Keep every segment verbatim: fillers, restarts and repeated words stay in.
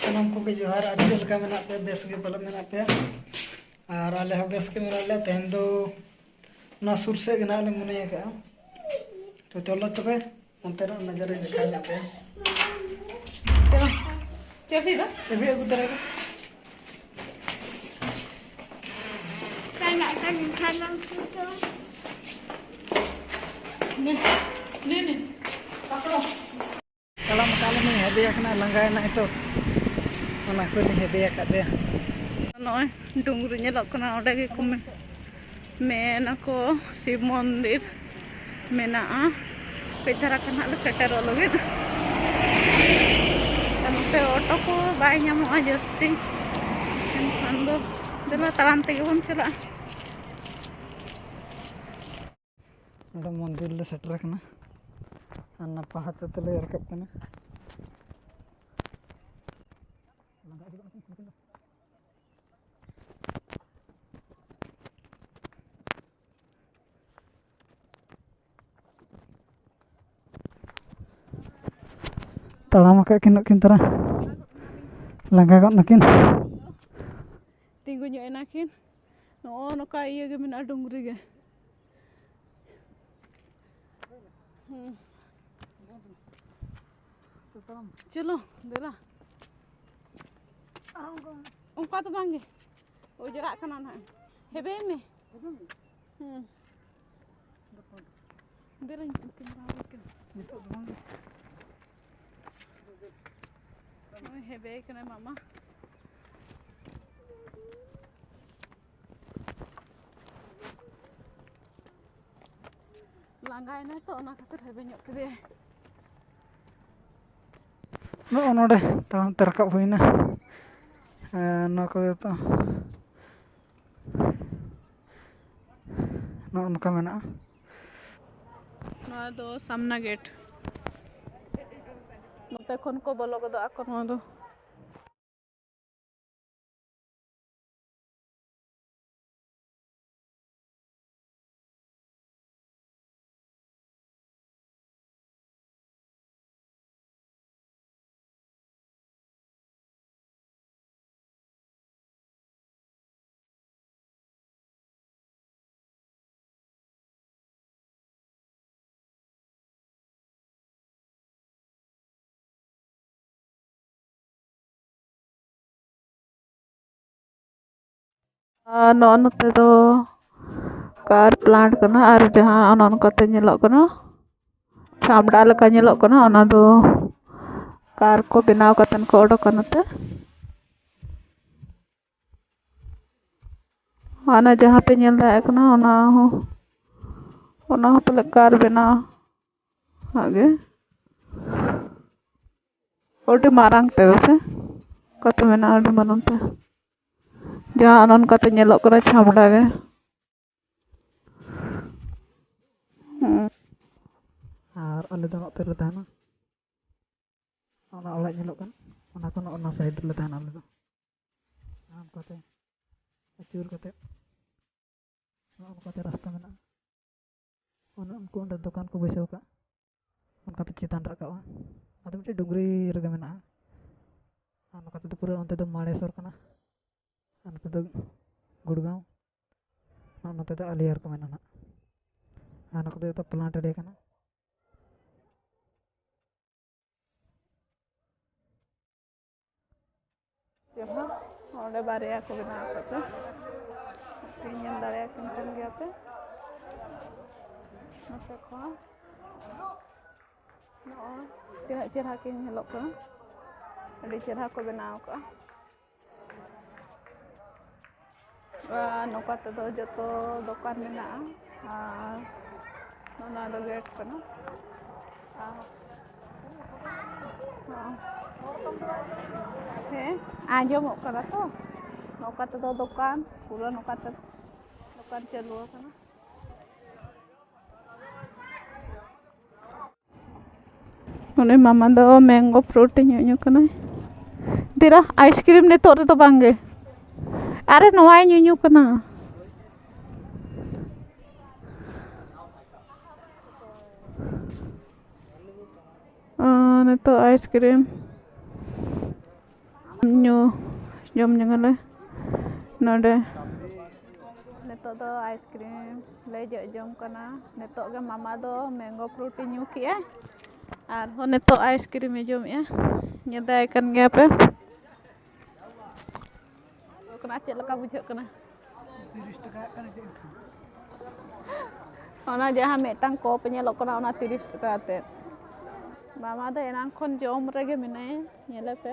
ᱥᱟᱱᱟᱢ ᱠᱚᱜᱮ ᱡᱚᱦᱟᱨ᱾ ᱟᱨ ᱪᱮᱫ ᱞᱮᱠᱟ ᱢᱮᱱᱟᱜ ᱯᱮᱭᱟ? ᱵᱮᱥ ᱜᱮ ᱯᱟᱞᱮ ᱢᱮᱱᱟᱜ ᱯᱮᱭᱟ? ᱟᱨ ᱟᱞᱮ ᱦᱚᱸ ᱵᱮᱥ ᱜᱮ ᱢᱮᱱᱟᱜ ᱞᱮᱭᱟ᱾ ᱛᱮᱦᱮᱧ ᱫᱚ ᱚᱱᱟ ᱥᱩᱨ ᱥᱮᱫ ᱜᱮ ᱱᱟᱦᱟᱜ ᱞᱮ ᱢᱚᱱᱮ ᱟᱠᱟᱫᱼᱟ᱾ ᱛᱚ ᱪᱚᱞᱚ ᱛᱚᱵᱮ, ᱚᱱᱛᱮᱱᱟᱜ ᱱᱟᱡᱟᱨ ᱤᱧ ᱫᱮᱠᱷᱟᱣ ᱧᱚᱜ ᱯᱮᱭᱟ᱾ ᱪᱚᱞᱚ, ᱪᱟᱹᱵᱤ ᱫᱚ? ᱪᱟᱹᱵᱤ ᱟᱹᱜᱩ ᱛᱚᱨᱟᱭ ᱢᱮ᱾ ᱱᱮ, ᱱᱮ, ᱱᱮ, ᱯᱟᱠᱲᱚ᱾ ᱛᱟᱲᱟᱢ ᱟᱠᱟᱫ ᱞᱮ ᱢᱟᱹᱧ ᱦᱮᱵᱮ ᱟᱠᱟᱱᱟ, ᱞᱟᱸᱜᱟᱭᱮᱱᱟᱭ ᱛᱚ, ᱚᱱᱟ ᱠᱷᱚᱱ ᱦᱮᱵᱮ ᱟᱠᱟᱫᱮᱭᱟ᱾ ᱱᱚᱜᱼᱚᱭ ᱰᱩᱝᱨᱤ ᱧᱮᱞᱚᱜ ᱠᱟᱱᱟ, ᱚᱸᱰᱮ ᱜᱮᱠᱚ ᱢᱮ-, ᱢᱮᱱᱟᱠᱚ ᱥᱤᱵ ᱢᱚᱱᱫᱤᱨ ᱢᱮᱱᱟᱜᱼᱟ᱾ ᱠᱟᱹᱡ ᱫᱷᱟᱨᱟ ᱠᱷᱟᱱ ᱦᱟᱸᱜ ᱞᱮ ᱥᱮᱴᱮᱨᱚᱜ ᱞᱟᱹᱜᱤᱫ᱾ ᱟᱨ ᱱᱚᱛᱮ ᱚᱴᱳ ᱠᱚ ᱵᱟᱭ ᱧᱟᱢᱚᱜᱼᱟ ᱡᱟᱹᱥᱛᱤ, ᱮᱱᱠᱷᱟᱱ ᱫᱚ ᱫᱮᱞᱟ ᱛᱟᱲᱟᱢ ᱛᱮᱜᱮ ᱵᱚᱱ ᱪᱟᱞᱟᱜᱼᱟ᱾ ᱱᱚᱰᱮ ᱢᱚᱱᱫᱤᱨ ᱞᱮ ᱥᱮᱴᱮᱨ ᱟᱠᱟᱱᱟ ᱟᱨ ᱚᱱᱟ ᱯᱟᱦᱟᱪ ᱛᱮᱞᱮ ᱨᱟᱠᱟᱵ ᱠᱟᱱᱟ᱾ ᱛᱟᱲᱟᱢ ᱟᱠᱟᱫ ᱠᱤᱱ ᱱᱩᱠᱤᱱ ᱛᱟᱨᱟ, ᱞᱟᱸᱜᱟ ᱜᱚᱫ ᱱᱟᱹᱠᱤᱱ᱾ ᱛᱤᱸᱜᱩ ᱧᱚᱜ ᱮᱱᱟ ᱠᱤᱱ᱾ ᱱᱚᱜᱼᱚ ᱱᱚᱝᱠᱟ ᱤᱭᱟᱹ ᱜᱮ ᱢᱮᱱᱟᱜᱼᱟ, ᱰᱩᱝᱨᱤ ᱜᱮ᱾ ᱦᱩᱸ᱾ ᱪᱚᱞᱚ, ᱫᱮᱞᱟ᱾ ᱚᱱᱠᱟ ᱫᱚ ᱵᱟᱝ ᱜᱮ᱾ ᱚᱡᱽᱨᱟᱜ ᱠᱟᱱᱟ ᱱᱟᱦᱟᱜ᱾ ᱦᱮᱵᱮᱭ ᱢᱮ᱾ ᱦᱩᱸ᱾ ᱫᱮᱞᱟᱧ ᱠᱮᱢᱮᱨᱟ ᱟᱹᱜᱩ ᱠᱮᱫᱟ᱾ ᱱᱤᱛᱚᱜ ᱫᱚ ᱵᱟᱝ ᱜᱮ᱾ ᱱᱩᱭ ᱦᱮᱵᱮᱭ ᱠᱟᱱᱟᱭ ᱢᱟᱢᱟ᱾ ᱞᱟᱸᱜᱟᱭᱮᱱᱟᱭ ᱛᱚ, ᱚᱱᱟ ᱠᱷᱟᱹᱛᱤᱨ ᱦᱮᱵᱮ ᱧᱚᱜ ᱠᱮᱫᱮᱭᱟᱭ᱾ ᱱᱚᱜᱼᱚ ᱱᱚᱰᱮ ᱛᱟᱲᱟᱢ ᱛᱮ ᱨᱟᱠᱟᱵ ᱦᱩᱭᱱᱟ᱾ ᱮᱸ, ᱱᱚᱣᱟ ᱠᱚᱫᱚ ᱛᱚ ᱱᱚᱜᱼᱚ ᱱᱚᱝᱠᱟ ᱢᱮᱱᱟᱜᱼᱟ᱾ ᱱᱚᱣᱟ ᱫᱚ ᱥᱟᱢᱱᱟ ᱜᱮᱴ᱾ ᱱᱚᱛᱮ ᱠᱷᱚᱱ ᱠᱚ ᱵᱚᱞᱚ ᱜᱚᱫᱚᱜ ᱟᱠᱚ ᱱᱚᱣᱟ ᱫᱚ᱾ ᱟᱨ ᱱᱚᱜᱼᱚ ᱱᱚᱛᱮ ᱫᱚ ᱠᱟᱨ ᱯᱞᱟᱱᱴ ᱠᱟᱱᱟ, ᱟᱨ ᱡᱟᱦᱟᱸ ᱚᱱᱮ ᱚᱱᱠᱟᱛᱮ ᱧᱮᱞᱚᱜ ᱠᱟᱱᱟ, ᱪᱷᱟᱢᱰᱟ ᱞᱮᱠᱟ ᱧᱮᱞᱚᱜ ᱠᱟᱱᱟ, ᱚᱱᱟ ᱫᱚ ᱠᱟᱨ ᱠᱚ ᱵᱮᱱᱟᱣ ᱠᱟᱛᱮ ᱠᱚ ᱚᱰᱳᱠᱟ ᱱᱚᱛᱮ᱾ ᱚᱱᱟ ᱡᱟᱦᱟᱸ ᱯᱮ ᱧᱮᱞ ᱫᱟᱲᱮᱭᱟᱜ ᱠᱟᱱᱟ, ᱚᱱᱟ ᱦᱚᱸ, ᱚᱱᱟ ᱦᱚᱸ ᱯᱟᱞᱮ ᱠᱟᱨ ᱵᱮᱱᱟᱣ ᱟᱜ ᱜᱮ᱾ ᱟᱹᱰᱤ ᱢᱟᱨᱟᱝ ᱛᱮ ᱥᱮ ᱚᱠᱟᱛᱮ ᱢᱮᱱᱟᱜᱼᱟ, ᱟᱹᱰᱤ ᱢᱟᱨᱟᱝ ᱛᱮ, ᱡᱟᱦᱟᱸ ᱚᱱᱮ ᱚᱱᱠᱟᱛᱮ ᱧᱮᱞᱚᱜ ᱠᱟᱱᱟ ᱪᱷᱟᱢᱰᱟ ᱜᱮ᱾ ᱦᱩᱸ᱾ ᱟᱨ ᱟᱞᱮ ᱫᱚ ᱱᱚᱛᱮ ᱨᱮᱞᱮ ᱛᱟᱦᱮᱱᱟ᱾ ᱚᱱᱟ ᱚᱲᱟᱜ ᱧᱮᱞᱚᱜ ᱠᱟᱱ, ᱚᱱᱟ ᱠᱷᱚᱱ ᱚᱱᱟ ᱥᱟᱭᱤᱰ ᱨᱮᱞᱮ ᱛᱟᱦᱮᱱᱟ ᱟᱞᱮ ᱫᱚ᱾ ᱚᱱᱠᱟᱛᱮ ᱟᱹᱪᱩᱨ ᱠᱟᱛᱮ ᱱᱚᱜᱼᱚ ᱱᱚᱝᱠᱟᱛᱮ ᱨᱟᱥᱛᱟ ᱢᱮᱱᱟᱜᱼᱟ᱾ ᱚᱱᱮ ᱩᱱᱠᱩ ᱚᱸᱰᱮ ᱫᱚᱠᱟᱱ ᱠᱚ ᱵᱟᱹᱭᱥᱟᱹᱣ ᱠᱟᱜᱼᱟ, ᱚᱱᱠᱟᱛᱮ ᱪᱮᱛᱟᱱ ᱨᱟᱠᱟᱵᱼᱟ᱾ ᱟᱫᱚ ᱢᱤᱫᱴᱮᱱ ᱰᱩᱝᱨᱤ ᱨᱮᱜᱮ ᱢᱮᱱᱟᱜᱼᱟ᱾ ᱟᱨ ᱱᱚᱝᱠᱟ ᱛᱮᱫᱚ ᱯᱩᱨᱟᱹ ᱚᱱᱛᱮ ᱫᱚ ᱢᱟᱲᱮ ᱥᱚᱨ ᱠᱟᱱᱟ, ᱟᱨ ᱱᱚᱛᱮ ᱫᱚ ᱜᱩᱲᱜᱟᱸᱣ, ᱟᱨ ᱱᱚᱛᱮ ᱫᱚ ᱟᱞᱤᱭᱟᱨ ᱠᱚ ᱢᱮᱱᱟ ᱱᱟᱜ᱾ ᱟᱨ ᱱᱚᱛᱮ ᱫᱚ ᱡᱚᱛᱚ ᱯᱞᱟᱱᱴ ᱮᱨᱤᱭᱟ ᱠᱟᱱᱟ᱾ ᱪᱮᱦᱨᱟ, ᱚᱸᱰᱮ ᱵᱟᱨᱭᱟ ᱠᱚ ᱵᱮᱱᱟᱣ ᱟᱠᱟᱫ ᱯᱮ, ᱯᱮ ᱧᱮᱞ ᱫᱟᱲᱮᱭᱟᱠᱤᱱ ᱠᱟᱱ ᱜᱮᱭᱟ ᱯᱮ᱾ ᱱᱚᱛᱮ ᱠᱷᱚᱱ ᱱᱚᱜᱼᱚᱭ ᱛᱤᱱᱟᱹᱜ ᱪᱮᱦᱨᱟ ᱠᱤᱱ ᱧᱮᱞᱚᱜ ᱠᱟᱱᱟ, ᱟᱹᱰᱤ ᱪᱮᱦᱨᱟ ᱠᱚ ᱵᱮᱱᱟᱣ ᱟᱠᱟᱫᱼᱟ᱾ ᱟᱨ ᱱᱚᱝᱠᱟ ᱛᱮᱫᱚ ᱡᱚᱛᱚ ᱫᱚᱠᱟᱱ ᱢᱮᱱᱟᱜᱼᱟ᱾ ᱟᱨ ᱱᱚᱣᱟ ᱫᱚ ᱜᱮᱴ ᱠᱟᱱᱟ᱾ ᱟᱨ, ᱦᱚᱸ᱾ ᱦᱮᱸ, ᱟᱸᱡᱚᱢᱚᱜ ᱠᱟᱱᱟ ᱛᱚ᱾ ᱱᱚᱝᱠᱟ ᱛᱮᱫᱚ ᱫᱚᱠᱟᱱ, ᱯᱩᱨᱟᱹ ᱱᱚᱝᱠᱟ ᱛᱮ ᱫᱚᱠᱟᱱ ᱪᱟᱹᱞᱩ ᱟᱠᱟᱱᱟ᱾ ᱩᱱᱤ ᱢᱟᱢᱟ ᱫᱚ ᱢᱮᱝᱜᱳ ᱯᱷᱨᱩᱴ ᱧᱩ ᱧᱩ ᱠᱟᱱᱟᱭ᱾ ᱫᱮᱨᱟ, ᱟᱭᱤᱥᱠᱨᱤᱢ ᱱᱤᱛᱚᱜ ᱨᱮᱫᱚ ᱵᱟᱝ ᱜᱮ᱾ ᱟᱨᱮ, ᱱᱚᱣᱟᱭ ᱧᱩ ᱧᱩ ᱠᱟᱱᱟ᱾ ᱟᱨ ᱱᱤᱛᱚᱜ ᱟᱭᱤᱥᱠᱨᱤᱢ ᱧᱩ ᱡᱚᱢ ᱧᱚᱜᱟᱞᱮ ᱱᱚᱰᱮ᱾ ᱱᱤᱛᱚᱜ ᱫᱚ ᱟᱭᱤᱥᱠᱨᱤᱢ ᱞᱮ ᱡᱚ ᱡᱚᱢ ᱠᱟᱱᱟ᱾ ᱱᱤᱛᱚᱜ ᱜᱮ ᱢᱟᱢᱟ ᱫᱚ ᱢᱮᱝᱜᱳ ᱯᱷᱨᱩᱴᱤ ᱧᱩ ᱠᱮᱜᱼᱟ, ᱟᱨᱦᱚᱸ ᱱᱤᱛᱚᱜ ᱟᱭᱤᱥᱠᱨᱤᱢᱮ ᱡᱚᱢᱮᱜᱼᱟ᱾ ᱧᱮᱞ ᱫᱟᱲᱮᱭᱟᱜ ᱠᱟᱱ ᱜᱮᱭᱟ ᱯᱮ᱾ ᱠᱟᱱᱟ, ᱪᱮᱫ ᱞᱮᱠᱟ ᱵᱩᱡᱷᱟᱹᱜ ᱠᱟᱱᱟ? ᱚᱱᱟ ᱡᱟᱦᱟᱸ ᱢᱤᱫᱴᱟᱝ ᱠᱚᱯ ᱧᱮᱞᱚᱜ ᱠᱟᱱᱟ, ᱚᱱᱟ ᱛᱤᱨᱤᱥ ᱴᱟᱠᱟ ᱠᱟᱛᱮ᱾ ᱢᱟᱢᱟ ᱫᱚ ᱮᱱᱟᱝ ᱠᱷᱚᱱ ᱡᱚᱢ ᱨᱮᱜᱮ ᱢᱮᱱᱟᱭᱟ, ᱧᱮᱞᱮ ᱯᱮ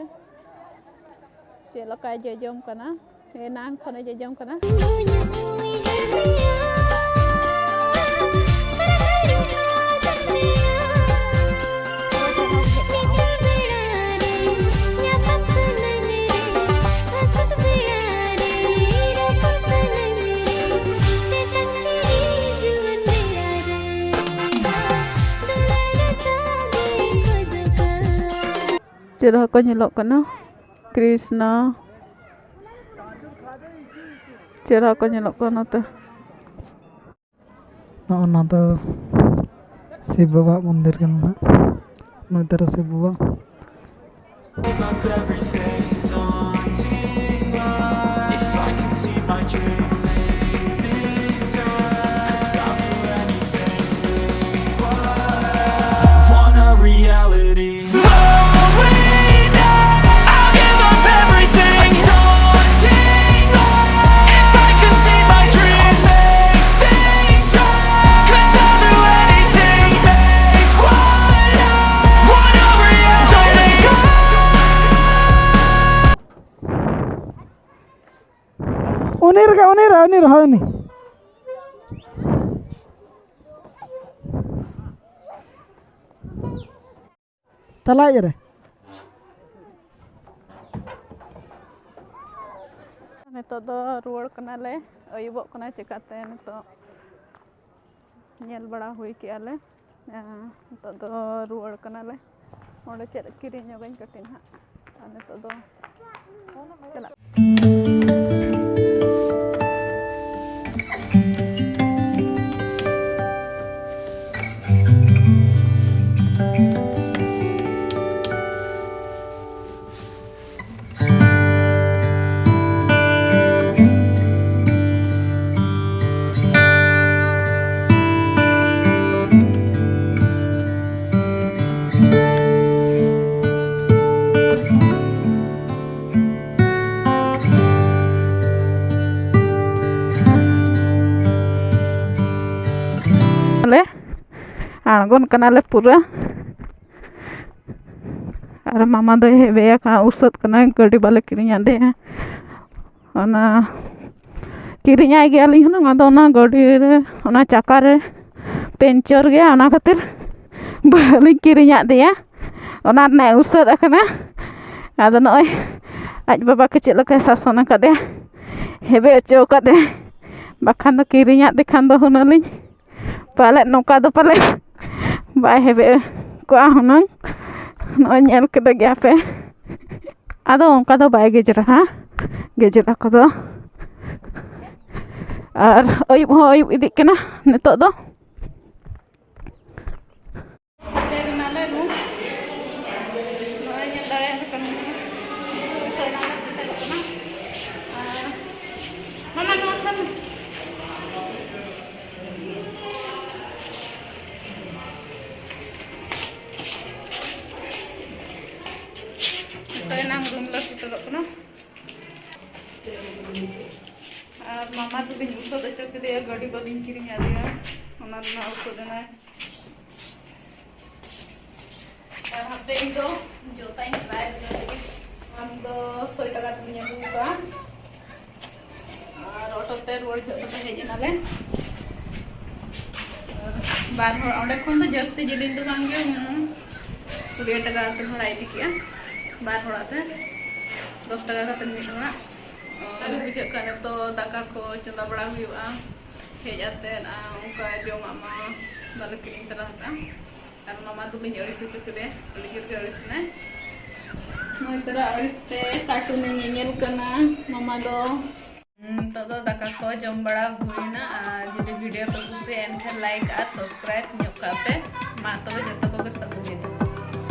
ᱪᱮᱫ ᱞᱮᱠᱟᱭ ᱡᱚᱡᱚᱢ ᱠᱟᱱᱟ᱾ ᱮᱱᱟᱝ ᱠᱷᱚᱱᱮ ᱡᱚᱡᱚᱢ ᱠᱟᱱᱟ᱾ ᱪᱮᱦᱨᱟ ᱠᱚ ᱧᱮᱞᱚᱜ ᱠᱟᱱᱟ᱾ ᱠᱨᱤᱥᱱᱟ᱾ ᱪᱮᱦᱨᱟ ᱠᱚ ᱧᱮᱞᱚᱜ ᱠᱟᱱᱟ ᱱᱚᱛᱮ᱾ ᱱᱚᱜᱼᱚ ᱱᱚᱣᱟ ᱫᱚ ᱥᱤᱵ ᱵᱟᱵᱟᱣᱟᱜ ᱢᱚᱱᱫᱤᱨ ᱠᱟᱱᱟ ᱱᱟᱦᱟᱜ᱾ ᱱᱚᱛᱮ ᱨᱮ ᱥᱤᱵ ᱵᱟᱵᱟ᱾ Reality. ᱩᱱᱤ ᱨᱮᱜᱮ, ᱩᱱᱤ ᱨᱮ, ᱩᱱᱤ ᱨᱚᱦᱚᱭ ᱩᱱᱤ᱾ ᱛᱟᱞᱟᱭᱤᱡ ᱨᱮ᱾ ᱱᱤᱛᱚᱜ ᱫᱚ ᱨᱩᱣᱟᱹᱲ ᱠᱟᱱᱟᱞᱮ, ᱟᱹᱭᱩᱵᱚᱜ ᱠᱟᱱᱟ, ᱪᱮᱠᱟᱛᱮ ᱱᱤᱛᱚᱜ ᱧᱮᱞ ᱵᱟᱲᱟ ᱦᱩᱭ ᱠᱮᱜᱼᱟ ᱞᱮ᱾ ᱮᱸ, ᱱᱤᱛᱚᱜ ᱫᱚ ᱨᱩᱣᱟᱹᱲ ᱠᱟᱱᱟᱞᱮ᱾ ᱚᱸᱰᱮ ᱪᱮᱫ ᱠᱤᱨᱤᱧ ᱧᱚᱜᱟᱹᱧ ᱠᱟᱹᱴᱤᱡ ᱱᱟᱦᱟᱜ᱾ ᱟᱨ ᱱᱤᱛᱚᱜ ᱫᱚ ᱪᱟᱞᱟᱜ᱾ ᱟᱬᱜᱚᱱ ᱠᱟᱱᱟᱞᱮ ᱯᱩᱨᱟᱹ᱾ ᱟᱨ ᱢᱟᱢᱟ ᱫᱚᱭ ᱦᱮᱵᱮ ᱟᱠᱟᱱᱟ, ᱩᱥᱟᱹᱫ ᱠᱟᱱᱟᱭ, ᱜᱟᱹᱰᱤ ᱵᱟᱞᱮ ᱠᱤᱨᱤᱧ ᱟᱫᱮᱭᱟ᱾ ᱚᱱᱟ ᱠᱤᱨᱤᱧᱟᱭ ᱜᱮᱭᱟᱞᱤᱧ ᱦᱩᱱᱟᱹᱝ, ᱟᱫᱚ ᱚᱱᱟ ᱜᱟᱹᱰᱤ ᱨᱮ, ᱚᱱᱟ ᱪᱟᱠᱟ ᱨᱮ ᱯᱮᱱᱪᱚᱨ ᱜᱮᱭᱟ, ᱚᱱᱟ ᱠᱷᱟᱹᱛᱤᱨ ᱵᱟᱹᱞᱤᱧ ᱠᱤᱨᱤᱧ ᱟᱫᱮᱭᱟ᱾ ᱚᱱᱟ ᱨᱮᱱᱟᱜ ᱩᱥᱟᱹᱫ ᱟᱠᱟᱱᱟ᱾ ᱟᱫᱚ ᱱᱚᱜᱼᱚᱭ ᱟᱡ ᱵᱟᱵᱟ ᱠᱚ ᱪᱮᱫ ᱞᱮᱠᱟᱭ ᱥᱟᱥᱚᱱ ᱟᱠᱟᱫᱮᱭᱟ, ᱦᱮᱵᱮ ᱦᱚᱪᱚ ᱟᱠᱟᱫᱮᱭᱟ᱾ ᱵᱟᱠᱷᱟᱱ ᱫᱚ ᱠᱤᱨᱤᱧᱟᱜ ᱫᱮ ᱠᱷᱟᱱ ᱫᱚ ᱦᱩᱱᱟᱹᱝ ᱞᱤᱧ ᱯᱟᱞᱮᱫ ᱱᱚᱝᱠᱟ ᱫᱚ ᱯᱟᱞᱮᱫ ᱵᱟᱭ ᱦᱮᱵᱮ ᱠᱚᱜᱼᱟ ᱦᱩᱱᱟᱹᱝ᱾ ᱱᱚᱜᱼᱚᱭ ᱧᱮᱞ ᱠᱮᱫ ᱜᱮᱭᱟ ᱯᱮ᱾ ᱟᱫᱚ ᱚᱱᱠᱟ ᱫᱚ ᱵᱟᱭ ᱜᱮᱡᱮᱨᱟ, ᱦᱟᱸ, ᱜᱮᱡᱮᱨ ᱟᱠᱚ ᱫᱚ᱾ ᱟᱨ ᱟᱹᱭᱩᱵ ᱦᱚᱸ ᱟᱹᱭᱩᱵ ᱤᱫᱤᱜ ᱠᱟᱱᱟ ᱱᱤᱛᱚᱜ ᱫᱚ᱾ ᱱᱚᱜᱼᱚᱭ ᱧᱮᱞ ᱫᱟᱲᱮᱭᱟᱜ ᱠᱟᱱᱟ᱾ ᱟᱨ ᱢᱟᱢᱟ ᱱᱚᱣᱟ ᱥᱟᱵ ᱢᱮ᱾ ᱱᱤᱛᱚᱜ ᱮᱱᱟᱝ ᱨᱩᱢ ᱞᱮ ᱥᱮᱴᱮᱨᱚᱜ ᱠᱟᱱᱟ᱾ ᱟᱨ ᱢᱟᱢᱟ ᱫᱚᱞᱤᱧ ᱩᱥᱟᱹᱫ ᱦᱚᱪᱚ ᱠᱮᱫᱮᱭᱟ, ᱜᱟᱹᱰᱤ ᱵᱟᱹᱞᱤᱧ ᱠᱤᱨᱤᱧ ᱟᱫᱮᱭᱟ, ᱚᱱᱟ ᱨᱮᱱᱟᱜ ᱩᱥᱟᱹᱫ ᱮᱱᱟᱭ᱾ ᱟᱨ ᱦᱟᱯᱮ ᱤᱧ ᱫᱚ ᱡᱚᱛᱟᱧ ᱴᱨᱟᱭ ᱞᱮᱜᱟ ᱞᱟᱹᱜᱤᱫ᱾ ᱟᱢ ᱫᱚ ᱥᱚᱭ ᱴᱟᱠᱟ ᱛᱮᱞᱤᱧ ᱟᱹᱜᱩ ᱠᱟᱜᱼᱟ᱾ ᱟᱨ ᱚᱴᱳ ᱛᱮ ᱨᱩᱣᱟᱹᱲ ᱡᱚᱦᱚᱜ ᱫᱚᱞᱮ ᱦᱮᱡ ᱮᱱᱟᱞᱮ᱾ ᱟᱨ ᱵᱟᱨ ᱦᱚᱲ, ᱚᱸᱰᱮ ᱠᱷᱚᱱ ᱫᱚ ᱡᱟᱹᱥᱛᱤ ᱡᱮᱞᱮᱧ ᱫᱚ ᱵᱟᱝ ᱜᱮ, ᱦᱩᱸ, ᱠᱩᱲᱤ ᱴᱟᱠᱟ ᱠᱟᱛᱮ ᱵᱷᱟᱲᱟ ᱤᱫᱤ ᱠᱮᱜᱼᱟ ᱵᱟᱨ ᱦᱚᱲᱟᱜ ᱛᱮ, ᱫᱚᱥ ᱴᱟᱠᱟ ᱠᱟᱛᱮ ᱢᱤᱫ ᱦᱚᱲᱟᱜ᱾ ᱟᱨ ᱵᱩᱡᱷᱟᱹᱜ ᱠᱟᱱᱟ ᱱᱤᱛᱚᱜ ᱫᱟᱠᱟ ᱠᱚ ᱪᱚᱸᱫᱟ ᱵᱟᱲᱟ ᱦᱩᱭᱩᱜᱼᱟ᱾ ᱦᱮᱡ ᱟᱛᱮᱫ, ᱟᱨ ᱚᱱᱠᱟ ᱡᱚᱢᱟᱜ ᱢᱟ ᱵᱟᱞᱮ ᱠᱤᱨᱤᱧ ᱛᱚᱨᱟ ᱟᱠᱟᱫᱼᱟ᱾ ᱟᱨ ᱢᱟᱢᱟ ᱫᱚᱞᱤᱧ ᱟᱹᱲᱤᱥ ᱦᱚᱪᱚ ᱠᱮᱫᱮᱭᱟ, ᱟᱹᱰᱤ ᱡᱳᱨ ᱜᱮ ᱟᱹᱲᱤᱥ ᱮᱱᱟᱭ᱾ ᱱᱚᱜᱼᱚᱭ ᱛᱚᱨᱟ ᱟᱹᱲᱤᱥ ᱛᱮ ᱠᱟᱨᱴᱩᱱᱮ ᱧᱮᱧᱮᱞ ᱠᱟᱱᱟ ᱢᱟᱢᱟ ᱫᱚ᱾ ᱱᱤᱛᱚᱜ ᱫᱚ ᱫᱟᱠᱟ ᱠᱚ ᱡᱚᱢ ᱵᱟᱲᱟ ᱦᱩᱭᱱᱟ, ᱟᱨ ᱡᱩᱫᱤ ᱵᱷᱤᱰᱤᱭᱳ ᱯᱮ ᱠᱩᱥᱤᱭᱟᱜᱼᱟ, ᱮᱱᱠᱷᱟᱱ ᱞᱟᱭᱤᱠ ᱟᱨ ᱥᱟᱵᱥᱠᱨᱟᱭᱤᱵ ᱧᱚᱜ ᱠᱟᱜ ᱯᱮ᱾ ᱢᱟ ᱛᱚᱵᱮ